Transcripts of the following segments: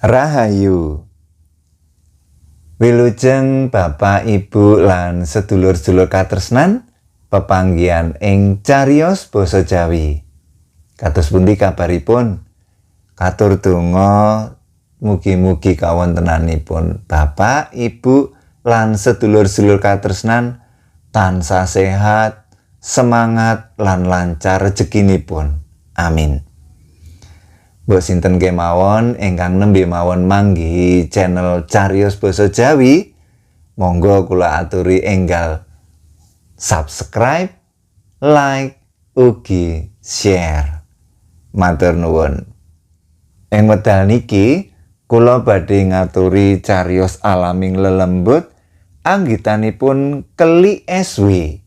Rahayu. Wilujeng Bapak, Ibu lan sedulur-sedulur katresnan pepanggihan ing cariyos basa Jawi. Kados pundi kabaripun? Katur donga mugi-mugi kawontenanipun Bapak, Ibu lan sedulur-sedulur katresnan tansah sehat, semangat lan lancar rezekinipun. Amin. Mbok sinten kemawon ingkang nembe mawon manggihi channel Cariyos Basa Jawi, monggo kula aturi enggal subscribe, like, ugi share. Matur nuwun. Ing wekdal niki kula badhe ngaturi cariyos alaming lelembut anggitanipun Keli SW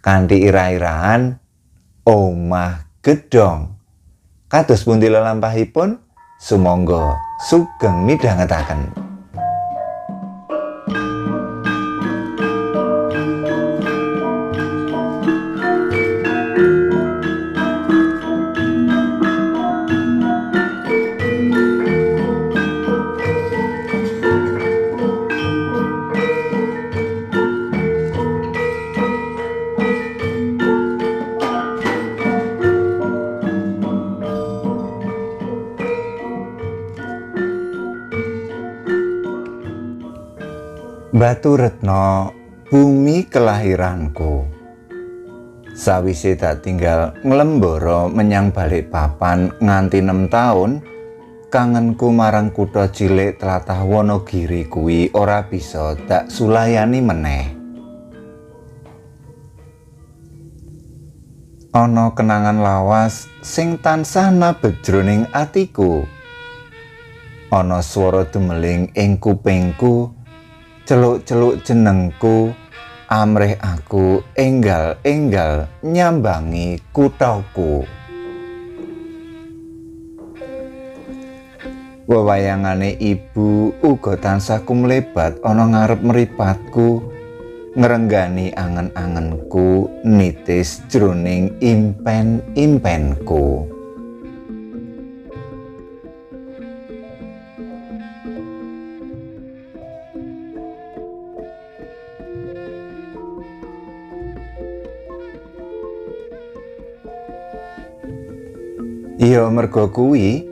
kanthi ira-irahan Omah Gedhong. Kados pundi lelampahipun? Sumangga sugeng midhangetaken. Baturetno, bumi kelahiranku. Sawise tak tinggal nglembara menyang Balikpapan nganti 6 taun, kangenku marang kutha cilik tlatah Wonogiri kuwi ora bisa tak sulayani meneh. Ana kenangan lawas sing tansah nabet jroning atiku. Ana swara dumeling ing kupingku, celuk-celuk jenengku, amrih aku enggal-enggal nyambangi kuthaku. Wewayangane ibu uga tansah kumlebat ana ngarep mripatku, ngrenggani angen-angenku nitis jroning impen-impenku. Ya merga kuwi,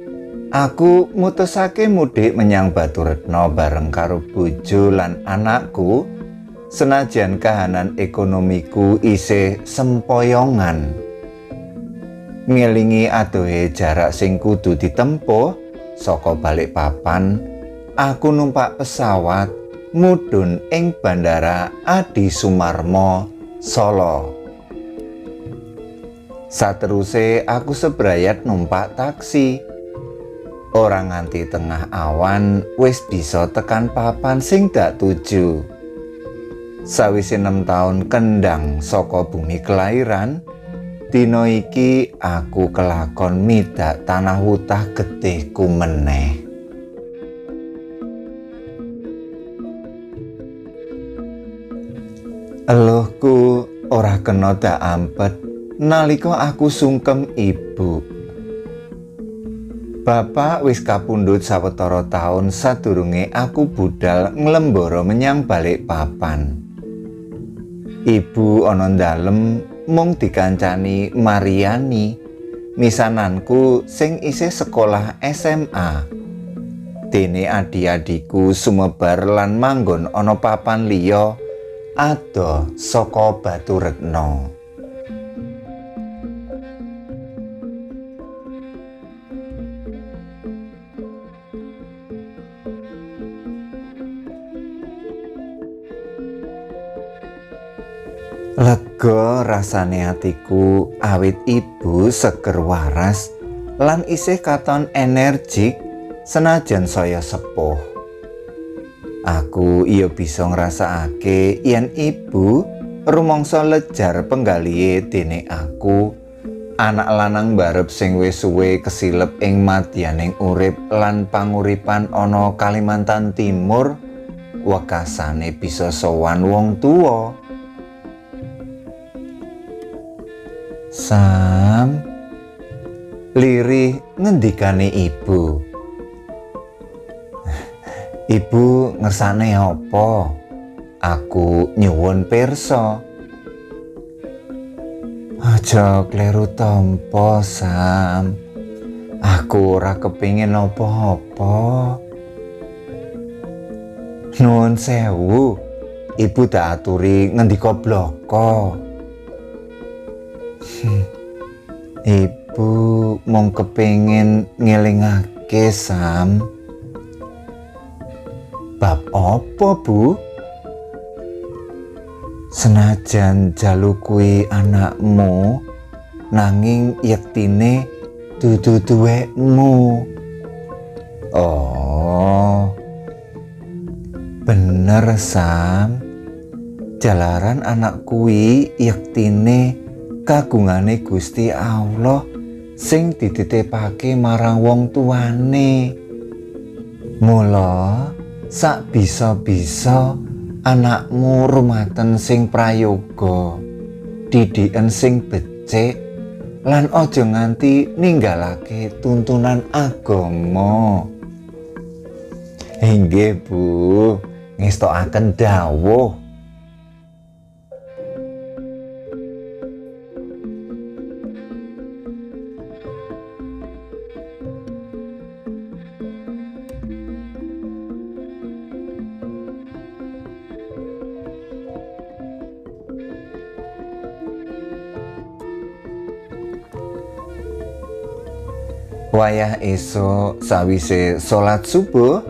aku mutusake mudik menyang Baturetno bareng karo bojo lan anakku, senajan kahanan ekonomiku isih sempoyongan. Ngelingi adohe jarak sing kudu ditempuh saka Balikpapan, aku numpak pesawat mudhun ing Bandara Adi Sumarmo, Solo. Sateruse aku sebrayat numpak taksi. Ora nganti tengah awan wis bisa tekan papan sing dak tuju. Sawise 6 taun kendang saka bumi kelahiran, dina iki aku kelakon midak tanah wutah getihku meneh. Eluhku ora kena dak ampet nalika aku sungkem ibu. Bapak wis kapundhut sawetara taun sadurunge aku budal nglembara menyang Balikpapan. Ibu ana ndalem mung dikancani Mariani, misananku sing isih sekolah SMA. Dene adi-adiku sumebar lan manggon ana papan liya adoh saka Baturetno. Lega rasane atiku awit ibu seger waras lan isih katon energik senajan saya sepuh. Aku iya bisa ngrasakake yen ibu rumangsa lejar penggalihe dene aku, anak lanang barep sing wis suwe kesilep ing madyaning urip lan panguripan ana Kalimantan Timur, wekasane bisa sowan wong tuwa. Sam, lirih ngendikane ibu. Ibu ngersane apa? Aku nyuwun pirsa. Aja kleru tampa, Sam. Aku ora kepingin apa-apa. Nuwun sewu, ibu tak aturi ngendika blaka. Ibu mung kepingin ngelingake, Sam. Bab apa, Bu? Senajan Jalu kuwi anakmu, nanging yektine dudu duwekmu. Oh, bener, Sam. Jalaran anak kuwi yektine kagungane Gusti Allah sing dititipake marang wong tuane. Mula sak bisa-bisa anakmu rumaten sing prayoga, didiken sing becik, lan aja nganti ninggalake tuntunan agama. Inggih, Bu, ngestokaken dawuh. Wayah esuk sawise salat subuh,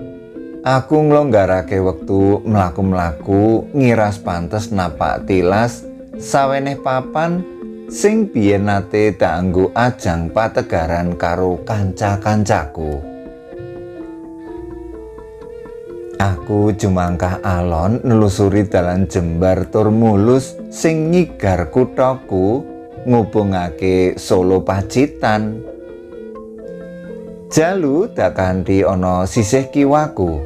aku nglonggarake wektu mlaku-mlaku ngiras pantes napak tilas saweneh papan sing biyen nate dianggo ajang pategaran karo kanca-kancaku. Aku jumangkah alon nelusuri dalan jembar tur mulus sing nyigar kuthaku ngubungake Solo Pacitan. Jalu dak kanthi ana sisih kiwaku.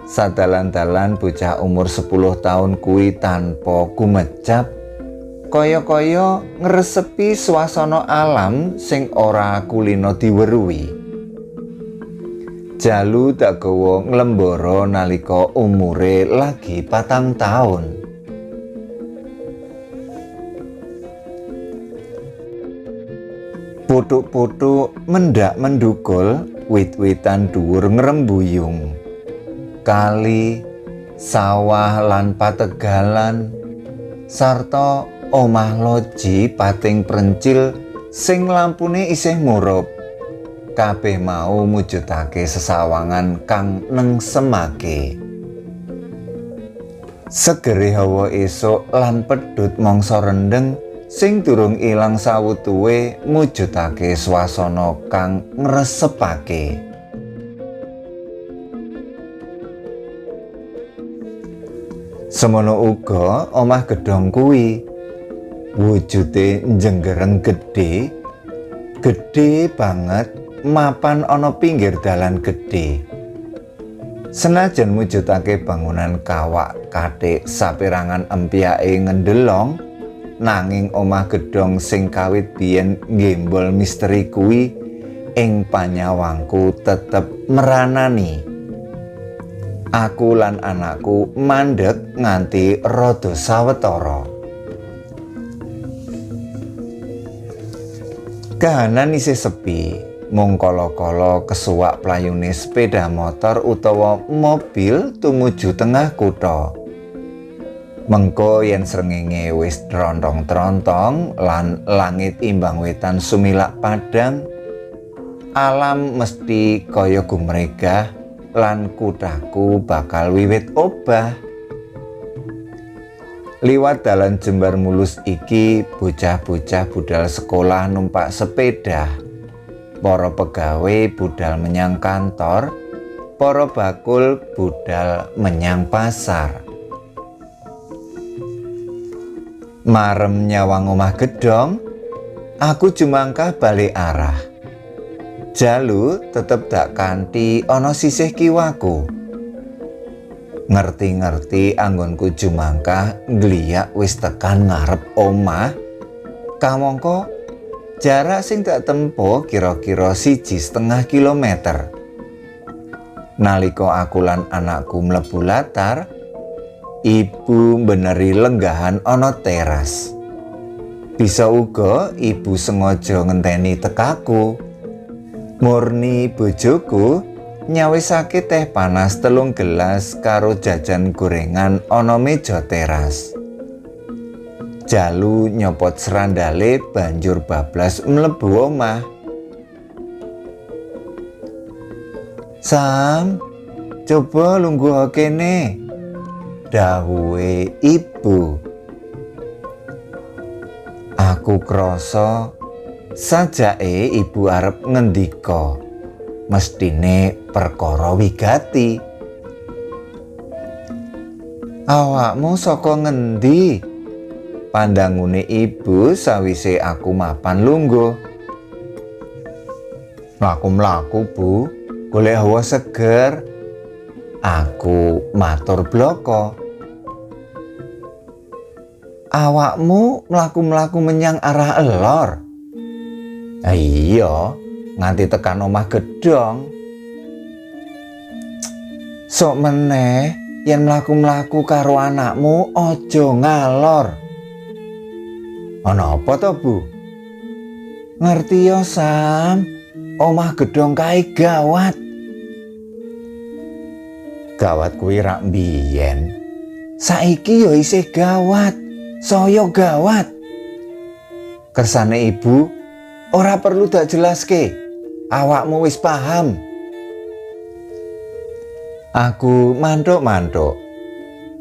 Sadalan-dalan bocah umur 10 tahun kuwi tanpa kumecap, kaya-kaya ngresepi swasana alam sing ora kulino diweruhi. Jalu dak gawa nglembara nalika umure lagi 4 tahun. Puthuk-puthuk mendak mendukul, wit-witan dhuwur ngrembuyung. Kali, sawah lan pategalan, sarta omah loji pating prencil sing lampune isih murup. Kabeh mau mujudake sesawangan kang nengsemake. Segere hawa esuk lan pedhut mangsa rendheng sing durung ilang sawutuwe mujudake swasana kang ngresepake. Semono uga omah gedhong kuwi wujude njenggereng gedhe, gedhe banget, mapan ana pinggir dalan gedhe. Senajan mujudake bangunan kawak kathik saperangan empyake ngendelong, nanging omah gedhong sing kawit biyen nggembol misteri kuwi ing panyawangku tetep meranani. Aku lan anakku mandeg nganti rada sawetara. Kahanan isih sepi, mung kala-kala kesuwak playune sepeda motor utawa mobil tumuju tengah kutha. Mengko yen srengenge wis trontong-trontong lan langit imbang wetan sumilak padhang, alam mesti kaya gumregah lan kuthaku bakal wiwit obah. Liwat dalan jembar mulus iki, bocah-bocah budal sekolah numpak sepeda, para pegawe budal menyang kantor, para bakul budal menyang pasar. Marem nyawang omah gedhong, aku jumangkah balik arah. Jalu tetep dak kanthi ana sisih kiwaku. Ngerti-ngerti anggonku jumangkah ngliyak wis tekan ngarep omah, kamangka jarak sing tak tempuh kira-kira 1,5 kilometer. Nalika aku lan anakku mlebu latar, ibu mbeneri lenggahan ana teras. Bisa uga ibu sengaja ngenteni tekaku. Murni bojoku nyawisake teh panas 3 gelas karo jajan gorengan ana meja teras. Jalu nyopot serandale banjur bablas mlebu omah. "Sam, coba lungguh kene," dawuhe ibu. Aku krasa sajake ibu arep ngendika, mestine perkara wigati. "Awakmu saka ngendi?" pandangune ibu sawise aku mapan lungguh. "Mlaku-mlaku, Bu, golek hawa seger." Aku matur bloko. "Awakmu mlaku-mlaku menyang arah elor?" "Iya, nganti tekan omah gedhong." "Sok meneh yen mlaku-mlaku karo anakmu aja ngalor." "Ana apa to, Bu?" "Ngerti ya, Sam, omah gedhong kae gawat." "Gawat kuwi rak mbiyen. Saiki ya isih gawat, saya gawat." "Kersane ibu, ora perlu dak jelaske. Awakmu wis paham." Aku mantuk-mantuk.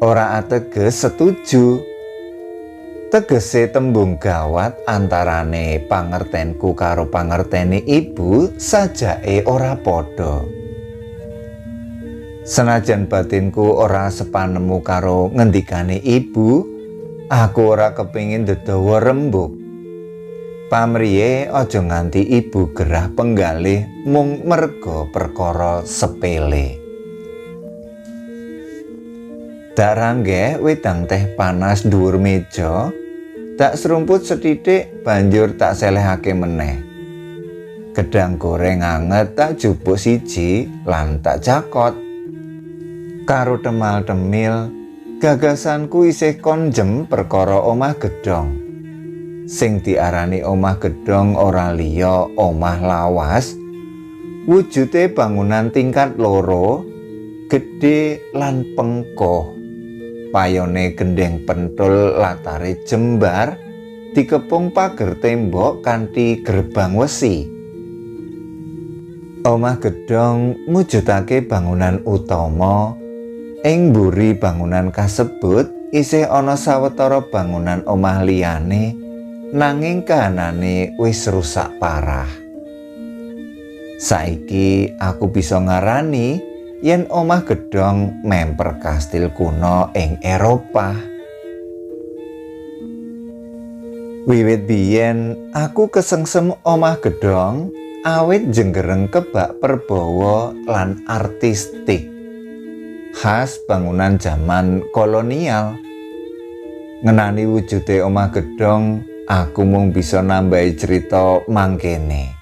Ora ateges setuju. Tegese tembung gawat antarane pangertenku karo pangertene ibu sajake ora padha. Senajan batinku ora sepanemu karo ngendikane ibu, aku ora kepingin dedawa rembug. Pamriye aja nganti ibu gerah penggalih mung merga perkara sepele. Dak ranggeh wedang teh panas dhuwur meja, tak serumput sethithik banjur tak selehake meneh. Gedang goreng anget tak jupuk siji lan tak cakot. Karo temal-temil, gagasanku isih konjem perkara omah gedhong. Sing diarani omah gedhong ora liya omah lawas, wujude bangunan tingkat 2, gedhe lan pengkoh. Payone gendheng pentul latare jembar, dikepung pager tembok kanthi gerbang wesi. Omah gedhong mujudake bangunan utama. Ing mburi bangunan kasebut isih ana sawetara bangunan omah liyane, nanging kahanane wis rusak parah. Saiki aku bisa ngarani yen omah gedhong memper kastil kuno ing Eropah. Wiwit biyen aku kesengsem omah gedhong awit jenggereng kebak perbawa lan artistik, khas bangunan jaman kolonial. Ngenani wujude omah gedhong, aku mung bisa nambahi cerita mangkene.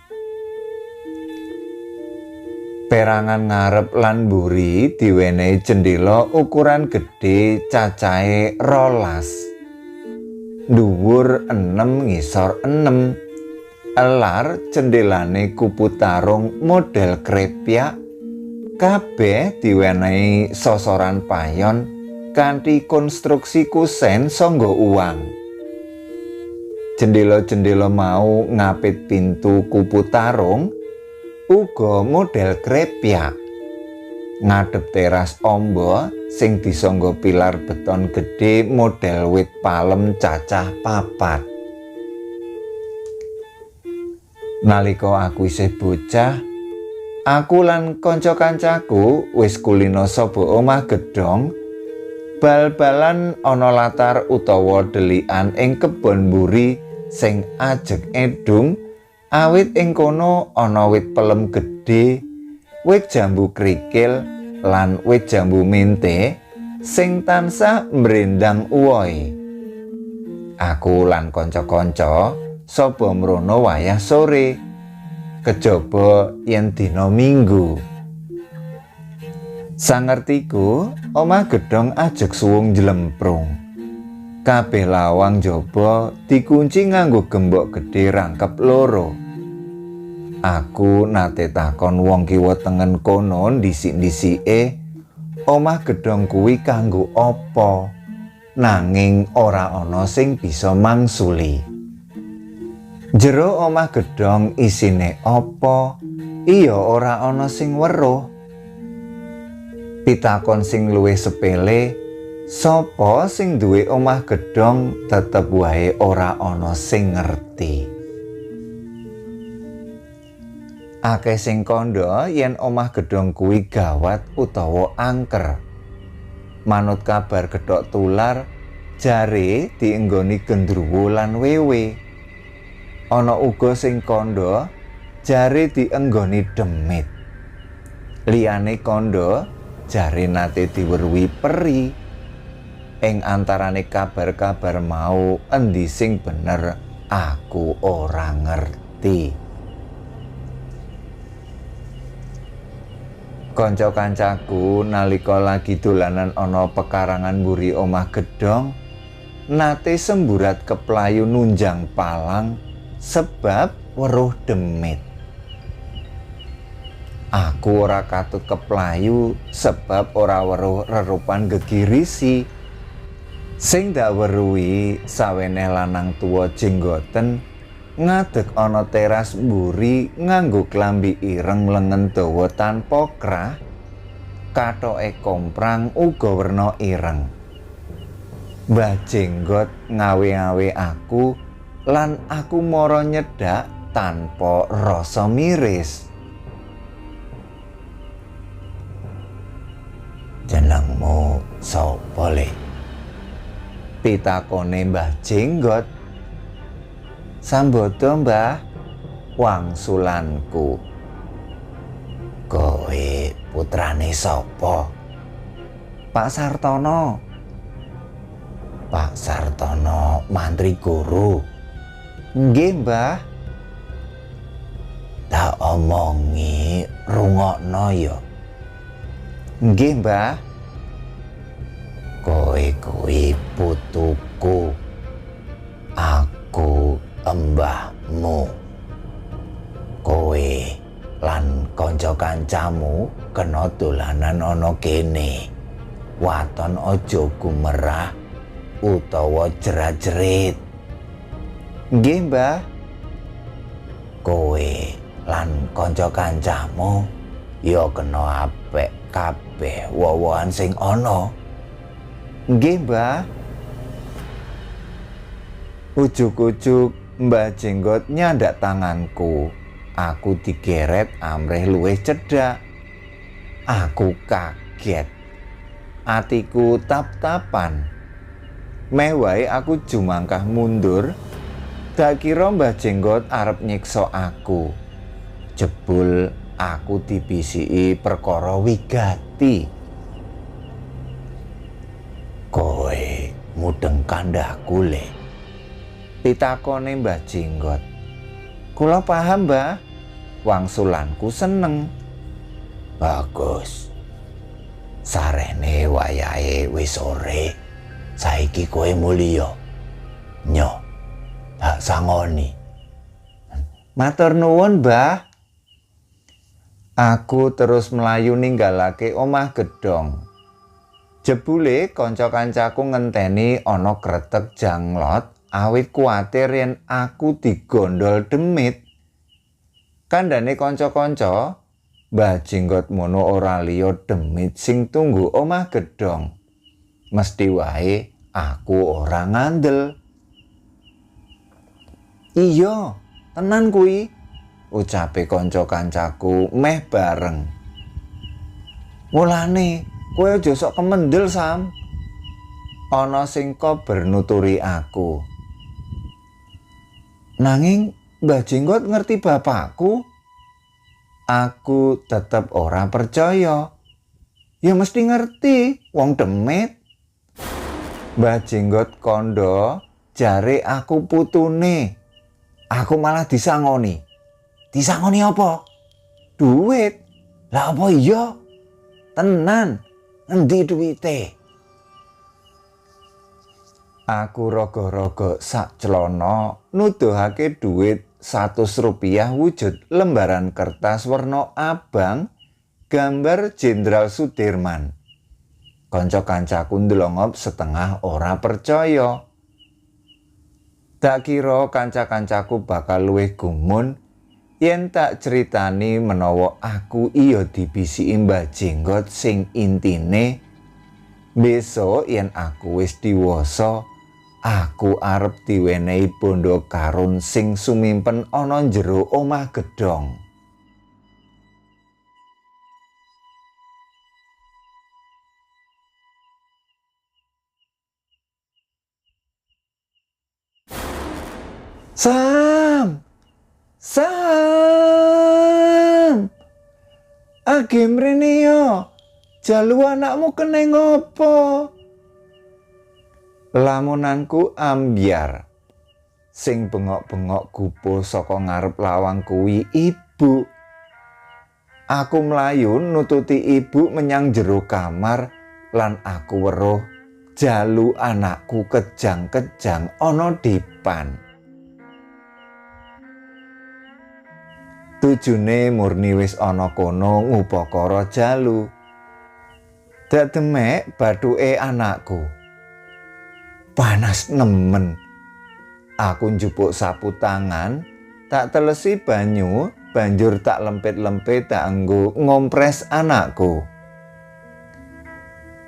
Perangan ngarep lan mburi diwenehi jendela ukuran gedhe cacahe 12. Dhuwur 6 ngisor 6. Elar jendelane kupu tarung model krepyak. Kabeh diwenehi sosoran payon kanthi konstruksi kusen sangga uang. Jendela-jendela mau ngapit pintu kupu tarung uga model krepyak. Ngadep teras amba sing disangga pilar beton gedhe model wit palem cacah 4. Nalika aku isih bocah, aku lan kanca-kancaku wis kulino saba omah gedhong, bal-balan ana latar utawa delikan ing kebon mburi sing ajeg edung, awit ing kono ana wit pelem gedhe, wit jambu krikil lan wit jambu mente sing tansah mrendang uwohe. Aku lan kanca-kanca saba mrono wayah sore, kejaba yen dina Minggu. Sangertiku, omah gedhong ajeg suwung jlemprung. Kabeh lawang jaba dikunci nganggo gembok gedhe rangkep loro. Aku nate takon wong kiwa tengen kono ndhisik-ndhisike omah gedhong kuwi kanggo apa, nanging ora ana sing bisa mangsuli. Jero omah gedhong isine apa, iya ora ana sing weruh. Pitakon sing luwih sepele, sapa sing duwe omah gedhong tetep wae ora ana sing ngerti. Akeh sing kandha yen omah gedhong kuwi gawat utawa angker. Manut kabar gethok tular, jare dienggoni gendruwo lan wewe. Ana uga sing kandha jare dienggoni demit. Liyane kandha jare nate diweruhi peri. Ing antarane kabar-kabar mau endi sing bener aku ora ngerti. Kanca-kancaku nalika lagi dolanan ana pekarangan mburi omah gedhong, nate semburat keplayu nunjang palang sebab weruh demit. Aku ora katut keplayu sebab ora weruh rerupan gegirisi. Sing dak weruhi sawene lanang tuwa jenggoten ngadeg ana teras mburi nganggo klambi ireng lengen dawa tanpa krah, kathoke komprang uga werna ireng. Mbah Jenggot ngawe-awe aku lan aku mara nyedhak tanpa rasa miris. Jenengmu sapa le? Pitakone Mbah Jenggot. Sambodo Mbah, wangsulanku. Kowe putrane sapa? Pak Sartono. Pak Sartono mantri guru. Nggih, Mbah. Tak omongi rungokno ya. Nggih, Mbah. Kowe kuwi putuku. Aku embahmu. Kowe lan kanca-kancamu kena dolanan ana kene. Waton aja gumerah utawa jerat-jerit. Nggih, Mbah. Kowe lan kanca-kancamu ya kena apik kabeh wowohan sing ana. Nggih, Mbah. Ujug-ujug Mbah Jenggot nyandak tanganku. Aku digeret amrih luwih cedhak. Aku kaget. Atiku tap-tapan. Meh wae aku jumangkah mundur. Dak kira Mbah Jenggot arep nyiksa aku. Jebul aku dibisiki perkara wigati. Kowe mudeng kandhaku le? Pitakone Mbah Jenggot. Kula paham, Mbah. Wangsulanku seneng. Bagus. Sarene wayahe wis sore. Saiki kowe mulya. Nyo, tak sangoni. Matur nuwun, Mbah. Aku terus mlayu ninggalake omah gedhong. Jebule kanca-kancaku ngenteni ana kretek janglot awit kuwatir yen aku digondol demit. Kandhane kanca-kanca, Mbah Jenggot mono ora liya demit sing tunggu omah gedhong. Mesti wae aku ora ngandel. Iya, tenan kuwi, ucape kanca-kancaku meh bareng. Mulane kowe aja sok kemendel, Sam. Ana sing kober nuturi aku. Nanging Mbah Jenggot ngerti bapakku. Aku tetep ora percaya. Ya mesti ngerti, wong demit. Mbah Jenggot kandha jare aku putune. Aku malah disangoni. Disangoni apa? Duit. Lah apa iya? Tenan, endi duwite? Aku rogoh-rogoh sak celana nuduhake duit 100 rupiah wujud lembaran kertas werna abang gambar Jenderal Sudirman. Kanca-kancaku ndelongop setengah ora percaya. Tak kira kanca-kancaku bakal luwih gumun yen tak critani menawa aku iya dibisiki Mbah Jenggot sing intine besok yen aku wis diwasa aku arep diwenehi bondo karun sing sumimpen ana jero omah gedhong. Sam! Sam! Age mrene yo. Jalu anakmu kene ngopo? Lamunanku ambyar. Sing bengok-bengok gupuh saka ngarep lawang kuwi ibu. Aku mlayu nututi ibu menyang jero kamar lan aku weruh jalu anakku kejang-kejang ana dipan. Tujune murni wis ana kono ngupakara jalu. Dak demek bathuke anakku. Panas nemen. Aku njupuk sapu tangan, tak telesi banyu, banjur tak lempit-lempit tak enggo ngompres anakku.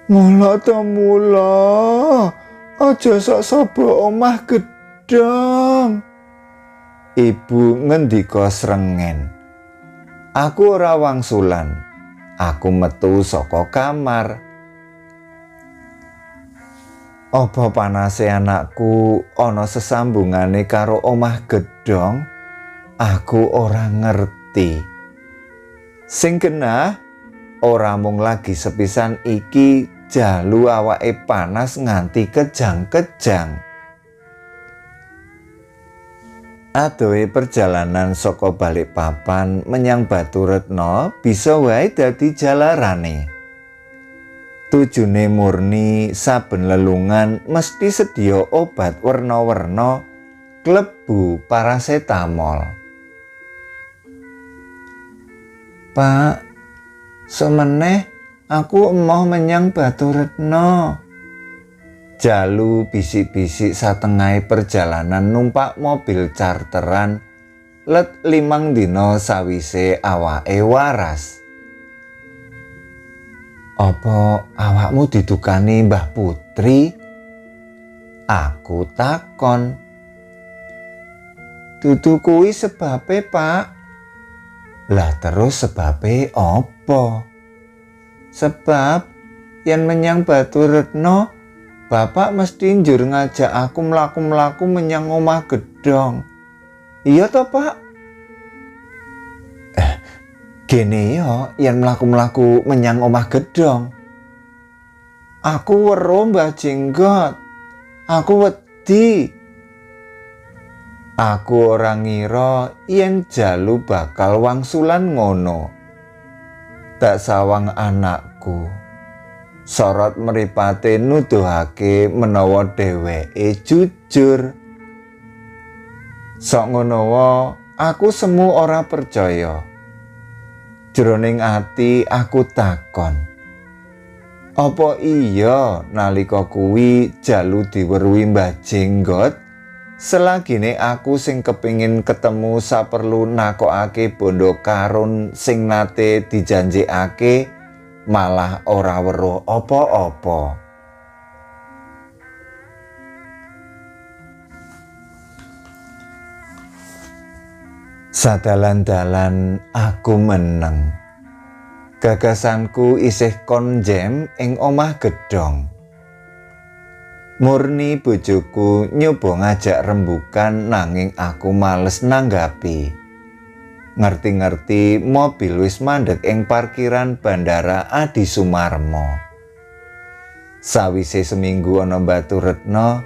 Mula to mula, aja sok sobo omah gedhong. Ibu ngendika srengen. Aku ora wangsulan. Aku metu saka kamar. Apa panase anakku ana sesambungane karo omah gedhong? Aku ora ngerti. Sing genah ora mung lagi sepisan iki jalu awake panas nganti kejang-kejang. Adohe perjalanan saka Balikpapan menyang Baturetno bisa wae dadi jalarane. Tujune murni saben lelungan mesti sedia obat werna-werna klebu parasetamol. Pak, semeneh aku emoh menyang Baturetno. Jalu bisik-bisik satengahe perjalanan numpak mobil charteran let 5 dina sawise awake waras. Apa awakmu didukani Mbah Putri? Aku takon. Dudu kuwi sebabe, Pak. Lah terus sebabe apa? Sebab yen menyang Baturetno, Bapak mesti njur ngajak aku mlaku-mlaku menyang omah gedhong. Iya toh, Pak? Gene yo yen mlaku-mlaku menyang omah gedhong. Aku weruh Mbah Jenggot. Aku wedi. Aku ora ngira yen jalu bakal wangsulan ngono. Tak sawang anakku. Sorot mripate nuduhake menawa dheweke jujur. Sok ngono wae, aku semu ora percaya. Jroning ati aku takon. Apa iya nalika kuwi jalu diweruhi Mbah Jenggot? Selagine aku sing kepingin ketemu saperlu nakokake bondo karun sing nate dijanjekake malah ora weruh apa-apa. Sadalan-dalan aku meneng. Gagasanku isih konjem ing omah gedhong. Murni bojoku nyoba ngajak rembukan nanging aku males nanggapi. Ngerti-ngerti mobil wis mandek ing parkiran Bandara Adi Sumarmo. Sawise seminggu ana Baturetno,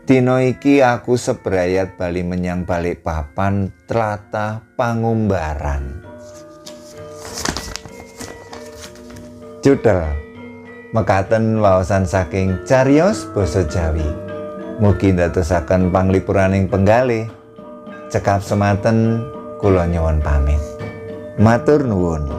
dina iki aku sebrayat bali menyang Balikpapan tlatah Pangumbaran. Judel mekaten waosan saking cariyos basa Jawi. Mugi ndadosaken panglipuraning penggalih. Cekap semanten, kula nyuwun pamit. Matur nuwun.